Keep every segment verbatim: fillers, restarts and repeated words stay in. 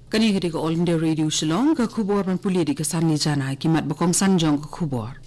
Kane ka dei ka All India Radio Shillong, ka khubor ban pule da ka Sanni Jana, ki mat ba kongsan jong ka khubor.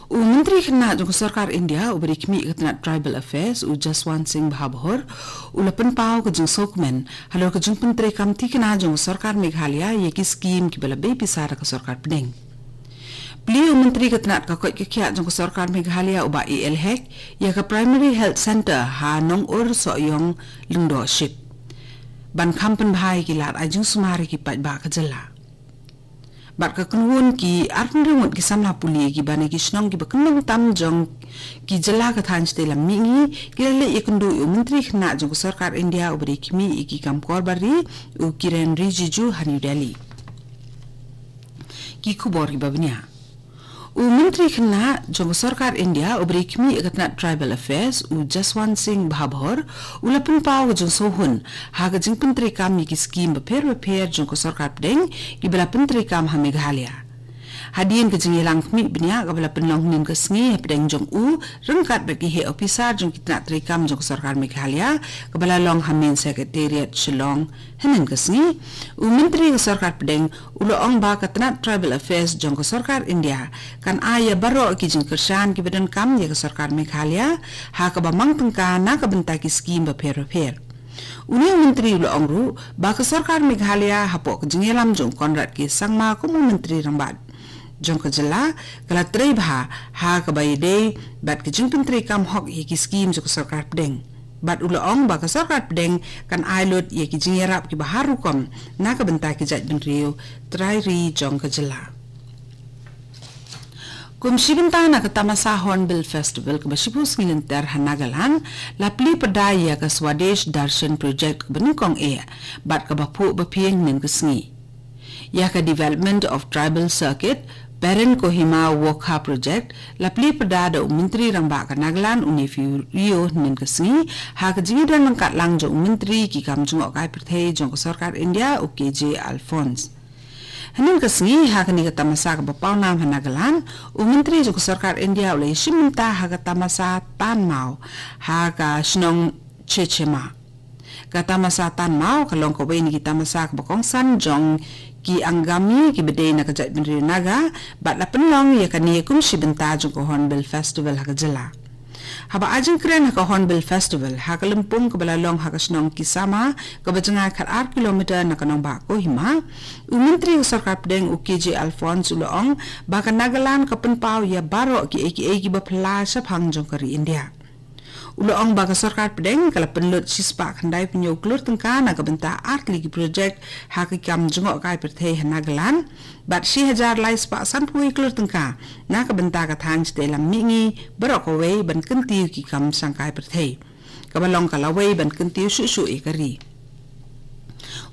U Myntri Khynnah jong ka Sorkar India, uba dei khmih ka tnat Tribal Affairs, u Jaswant Singh Bhabhoor, u la pynpaw ka jingsngewkmen halor ka jingpyntreikam thikna jong ka Sorkar Meghalaya ïa ki skim kiba la bei pisa da ka Sorkar Pdeng. Plie u Myntri ka tnat ka koit ka khiah jong ka Sorkar Meghalaya, u Bah A L Hek, ïa ka Primary Health Centre ha Nongur Sohiong Lyngdoh Ship, ban kham pynbha ïa ki lad ai jingsumar ïa ki paidbah ka jylla. Bad ka kynhun ki arphew ngut ki samla pule kiba na ki shnong kiba kyndong tam jong ki jylla ka thaiñ shatei lam mihngi, ki la leit ïakynduh ïa u Myntri Khynnah jong ka Sorkar India, uba dei khmih ïa ki kam kor bar ri, u Kiren Rijiju, ha New Delhi. Ki khubor kiba bniah. U Myntri Khynnah jong ka Sorkar India, uba dei khmih ïa ka tnat Tribal Affairs, u Jaswant Singh Bhabhoor, u la pynpaw ka jingsngewhun ha ka jingpyntreikam ïa ki skim bapher bapher jong ka Sorkar Pdeng kiba la pyntreikam ha Meghalaya. Hadien ka jingïalang khmih bniah kaba la pynlong hynnin ka sngi hapdeng jong u ryngkat bad ki heh ophisar jong ki tnat treikam jong ka Sorkar Meghalaya, kaba la long ha Main Secretariat Shillong hynnin ka sngi, u Myntri ka Sorkar Pdeng u la ong ba ka tnat Tribal Affairs jong ka Sorkar India kan ai ïa baroh ki jingkyrshan kiba donkam ïa ka Sorkar Meghalaya ha kaba mang tyngka na ka bynta ki skim bapher bapher. Une u Myntri u la ong ruh ba ka Sorkar Meghalaya, hapoh ka jingïalam jong u Conrad K Sangma kum u Myntri Rangbah jong ka jylla, ka la trei bha ha kaba ïadei bad ka jingpyntreikam hok ïa ki skim jong ka Sorkar Pdeng. Bad u la ong ba ka Sorkar Pdeng kan ai lut ïa ki jingïarap kiba har rukom na ka bynta ki jaitbynriew trai ri jong ka jylla. Kum shi bynta na ka tamasa Hornbill Festival kaba shiphew sngi lynter ha Nagaland, la plie pyrda ïa ka Swadesh Darshan Project kaba nyngkong eh bad kaba phuh ba phieng hynnin ka sngi. Ïa ka Development of Tribal Circuit, Peren Kohima Wokha Project, la plie pyrda da u Myntri Rangbah ka Nagaland, u Neiphiu Rio, hynnin ka sngi ha ka jingïadon ryngkat lang jong u Myntri ki kam jngohkai pyrthei jong ka Sorkar India, u K J Alphonse. Hynnin ka sngi, ha kane ka tamasa kaba pawnam ha Nagaland, u Myntri jong ka Sorkar India u la ïashim bynta ha ka tamasa Tan Maw ha ka shnong Chechema. Ka tamasa Tan Maw ka long kawei na ki tamasa kaba kongsan jong ki Angami kiba dei na ka jaitbynriew Naga, bad la pynlong ïa kane kum shi bynta jong ka Hornbill Festival ha ka jylla. Haba ai jingkren ha ka Hornbill Festival ha ka lympung kaba la long ha ka shnong Kisama, kaba jngai khatar kilometer na ka nongbah Kohima, u Myntri ka Sorkar Pdeng, u K J Alphonse, u la ong ba ka Nagaland ka pynpaw ïa baroh kiei kiei kiba phylla shaphang jong ka ri India. U la ong ba ka Sorkar Pdeng ka la pynlut shispah khyndai phew hynñiew klur tyngka na ka bynta artylli ki project ha ki kam jngohkai pyrthei ha Nagaland, bad shi hajar lai spah sanphew wei klur tyngka na ka bynta ka thaiñ shatei lam mihngi baroh kawei ban kyntiew ki kam shangkai pyrthei, kaba long ka lawei ban kyntiew shuh shuh ïa ka ri.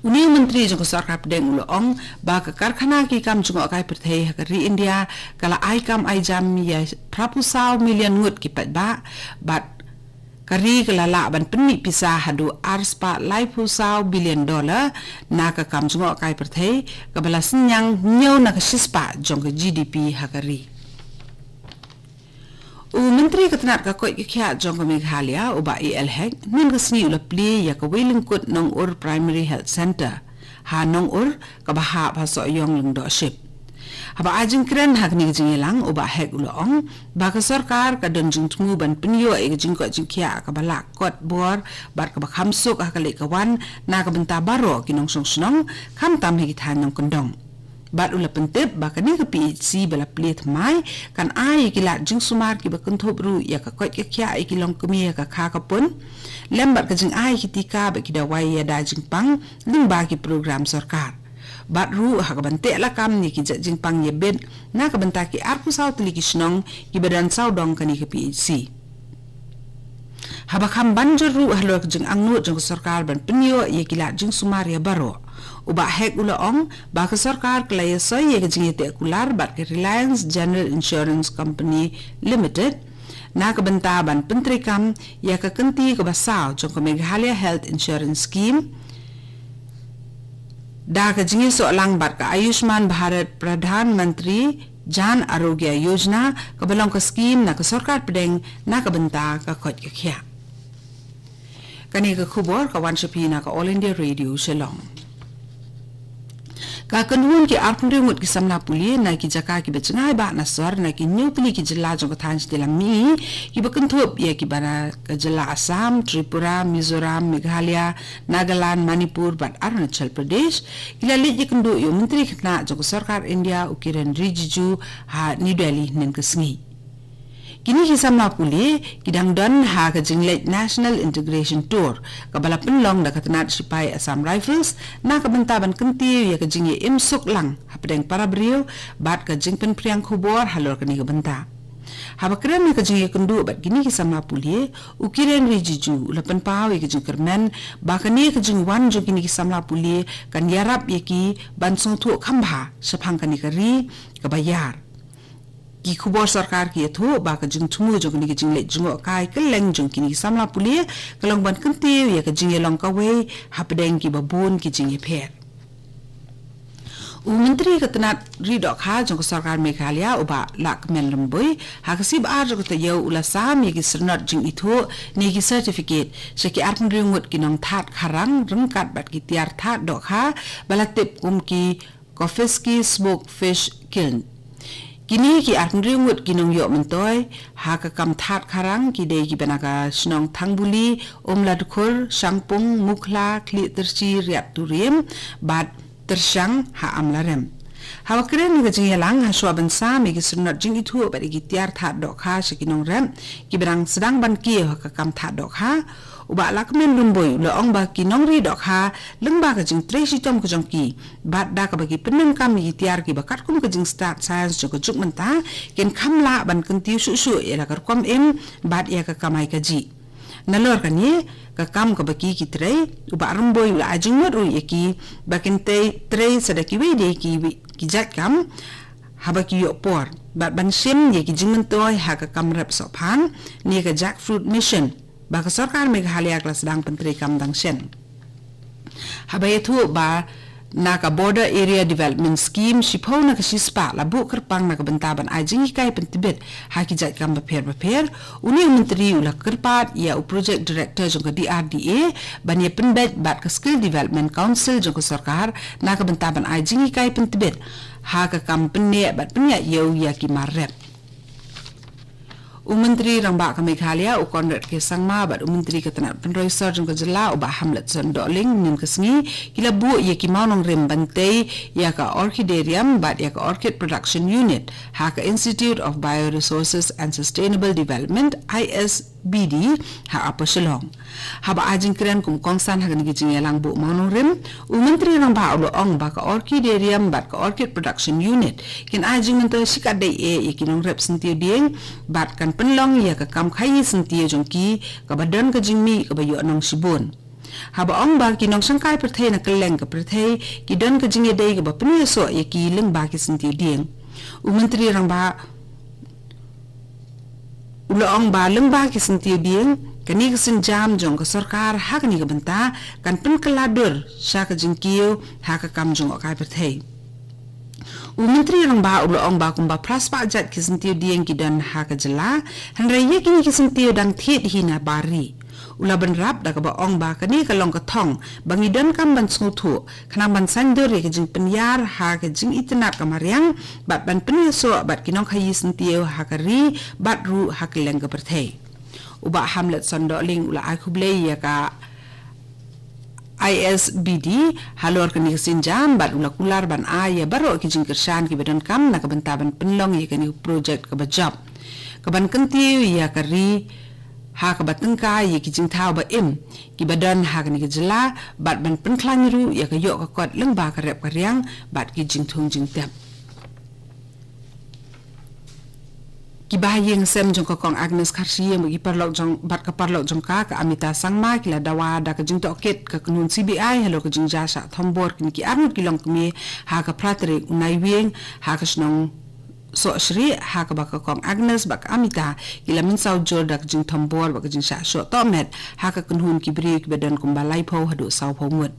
Une u Myntri jong ka Sorkar Pdeng u la ong ba ka karkhana ki kam jngohkai pyrthei ha ka ri India ka la ai kam ai jam ïa phraphew saw million ngut ki paidbah, bad ka ri ka la lah ban pynmih pisa haduh arspah laiphew saw billion dollar na ka kam jngohkai pyrthei, kaba la synñiang hynñiew na ka shispah jong ka G D P ha ka ri. U Myntri ka tnat ka koit ka khiah jong ka Meghalaya, u Bah A L Hek, hynnin ka sngi u la plie ïa kawei lyngkut Nongur Primary Health Centre ha Nongur, kaba hap ha Sohiong Lyngdoh Ship. Haba ai jingkren ha kane ka jingïalang, u Bah Hek u la ong ba ka sorkar ka don jingthmu ban pynïoh ïa ka jingkoit jingkhiah kaba lah kot bor bad kaba kham suk ha ka leit ka wan na ka bynta baroh ki nongshong shnong, khamtam ha ki thaiñ nongkyndong. Bad u la pyntip ba kane ka P H C ba la plie thymmai kan ai ïa ki lad jingsumar kiba kynthup ruh ïa ka koit ka khiah ïa ki longkmie ha ka kha ka pun, lem bad ka jingai ïa ki tika bad ki dawai ïada jingpang lyngba ki program sorkar. Bad ruh ha kaban teh lakam ïa ki jait jingpang ïabit na ka bynta ki arphew saw tylli ki shnong kiba don sawdong kane ka P H C. Haba kham ban jur ruh halor ka jingangnud jong ka sorkar ban pynïoh ïa ki lad jingsumar ïa baroh, u Bah Hek u la ong ba ka sorkar ka la ïasoi ïa ka jingïateh kular bad ka Reliance General Insurance Company Limited na ka bynta ban pyntreikam ïa ka kynti kaba saw jong ka Meghalaya Health Insurance Scheme da ka jingïasoh lang bad ka Ayushman Bharat Pradhan Mantri Jan Arogya Yojana, kaba long ka skim na ka sorkar pdeng na ka bynta ka koit ka khiah. Kane ka khubor ka wan sha phi na ka All India Radio Shillong. Ka kynhun ki arphew ngut ki samla pule na ki jaka kiba jngai ba na sor na ki hynñiew tylli ki jylla jong ka thaiñ shatei lam mihngi, kiba kynthup ïa kiba na ka jylla Assam, Tripura, Mizoram, Meghalaya, Nagaland, Manipur bad Arunachal Pradesh, ki la leit ïakynduh ïa u Myntri Khynnah jong ka Sorkar India, u Kiren Rijiju, ha New Delhi hynnin ka sngi. Kine ki samla pule ki dang don ha ka jingleit National Integration Tour, kaba la pynlong da ka tnat shipai Assam Rifles, na ka bynta ban kyntiew ïa ka jingïaimsuk lang hapdeng para briew bad ka jingpynphriang khubor halor kane ka bynta. Haba kren ha ka jingïakynduh bad kine ki samla pule, u Kiren Rijiju u la pynpaw ïa ka jingkyrmen ba kane ka jingwan jong kine ki samla pule kan ïarap ïa ki ban sngewthuh kham bha shaphang kane ka ri kaba ïar. Ki khubor sorkar ki ïathuh ba ka jingthmu jong kine ki jingleit jngohkai kylleng jong kine ki samla pule ka long ban kyntiew ïa ka jingïalong kawei hapdeng kiba bun ki jingïapher. U Myntri ka tnat ri dohkha jong ka Sorkar Meghalaya, u Bah Lahkmen Rymbui, ha ka sngi ba ar jong ka taïew u la sam ïa ki syrnod jingithuh ne ki certificate sha ki arphew ngut ki nongthad kharang ryngkat bad ki tiar thad dohkha ba la tip kum ki Kofisky Smoke Fish Kiln. Kine ki arphew ngut ki nongïoh myntoi ha ka kam thad kharang ki dei kiba na ka shnong Thangbuli, Umladkhur, Shangpung, Mukhla, Khliehtyrshi, Riat Turim bad Tyrshang ha Amlarem. Haba kren ha ka jingïalang hashuwa ban sam ïa ki syrnod jingithuh bad ïa ki tiar thad dohkha sha ki nongrep kiba dang sdang ban kiew ha ka kam thad dohkha, u Bah Lahkmen Rymbui u la ong ba ki nongri dohkha lyngba ka jingtrei shitom ka jong ki bad da kaba ki pyndonkam ïa ki tiar kiba katkum ka jingstad science jong ka juk mynta, kin kham lah ban kyntiew shuh shuh ïa la ka rukom im bad ïa ka kamai kajih. Nalor kane ka kam kaba ki ki trei, u Bah Rymbui u la ai jingmut ruh ïa ki ba kin trei sa da kiwei de ki, ki jait kam haba ki ïoh por bad ban shim ïa ki jingmyntoi ha ka kam rep sohphang ne ka Jackfruit Mission ba ka Sorkar Meghalaya ka la sdang pyntreikam dang shen. Haba ïathuh ba na ka Border Area Development Scheme shiphew na ka shispah la buh kyrpang na ka bynta ban ai jinghikai pyntbit ha ki jait kam bapher bapher, une u Myntri u la kyrpad ïa u Project Director jong ka D R D A ban ïa pynbeit bad ka Skill Development Council jong ka sorkar na ka bynta ban ai jinghikai pyntbit ha ka kam pynneh bad pynïaid ïew ïa ki mar rep. U Myntri Rangbah ka Meghalaya, u Conrad K Sangma, bad u Myntri ka tnat pynroi sor jong ka jylla, u Bah Hamletson Dohling, hynnin ka sngi ki la buh ïa ki mawnongrim ban tei ïa ka Orchidarium bad ïa ka Orchid Production Unit ha ka Institute of Bioresources and Sustainable Development, I S B D, ha Upper Shillong. Haba ai jingkren kum u kongsan ha kane ka jingïalang buh mawnongrim, u Myntri Rangbah u la ong ba ka Orchidarium bad ka Orchid Production Unit kin ai jingmyntoi shikatdei eh ïa ki nongrep syntiew dieng bad kan pynlong ïa ka kam khaïi syntiew jong ki kaba don ka jingmih kaba ïohnong shibun. Haba ong ba ki nongshangkai pyrthei na kylleng ka pyrthei ki don ka jingïadei kaba pynïasoh ïa ki lyngba ki syntiew dieng, u Myntri Rangbah u la ong ba lyngba ki syntiew dieng, kane ka sienjam jong ka sorkar ha kane ka bynta kan pynkylla dur sha ka jingkiew ha ka kam jngohkai pyrthei. U Myntri Rangbah u la ong ba kumba phra spah jait ki syntiew dieng ki don ha ka jylla, hynrei ïa kine ki syntiew dang thied hi na bar ri. U la bynrap da kaba ong ba kane ka long ka thong ba ngi donkam ban sngewthuh khnang ban saiñdur ïa ka jingpynïar ha ka jingitynnad ka mariang bad ban pynïasoh bad ki nongkhaïi syntiew ha ka ri bad ruh ha kylleng ka pyrthei. U Bah Hamletson Dohling u la ai khublei ïa ka I S B D halor kane ka sienjam bad u la kular ban ai ïa baroh ki jingkyrshan kiba donkam na ka bynta ban pynlong ïa kane ka projek kaba jop, kaban kyntiew ïa ka ri ha kaba tyngkai ïa ki jingthaw ba im kiba don ha kane ka jylla bad ban pynkhlaiñ ruh ïa ka ïoh ka kot lyngba ka rep ka riang bad ki jingthung jingtep. Ki bahaïing sem jong ka Kong Agnes Kharshiing bad ki paralok jong, bad ka paralok jong ka, ka Amita Sangma, ki la dawa da ka jingtohkit ka kynhun C B I halor ka jingjia shah thombor kine ki arngut ki longkmie ha ka phra tarik u Naiwieng ha ka shnong Sohshrieh, ha kaba ka Kong Agnes bad ka Amita ki la mynsaw jur da ka jingthombor bad ka jingshah shoh tohmet ha ka kynhun ki briew kiba don kumba laiphew haduh sawphew ngut.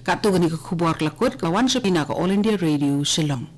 Katto katne ka khubor ka la kut, ka la wan sha phi na ka All India Radio Shillong.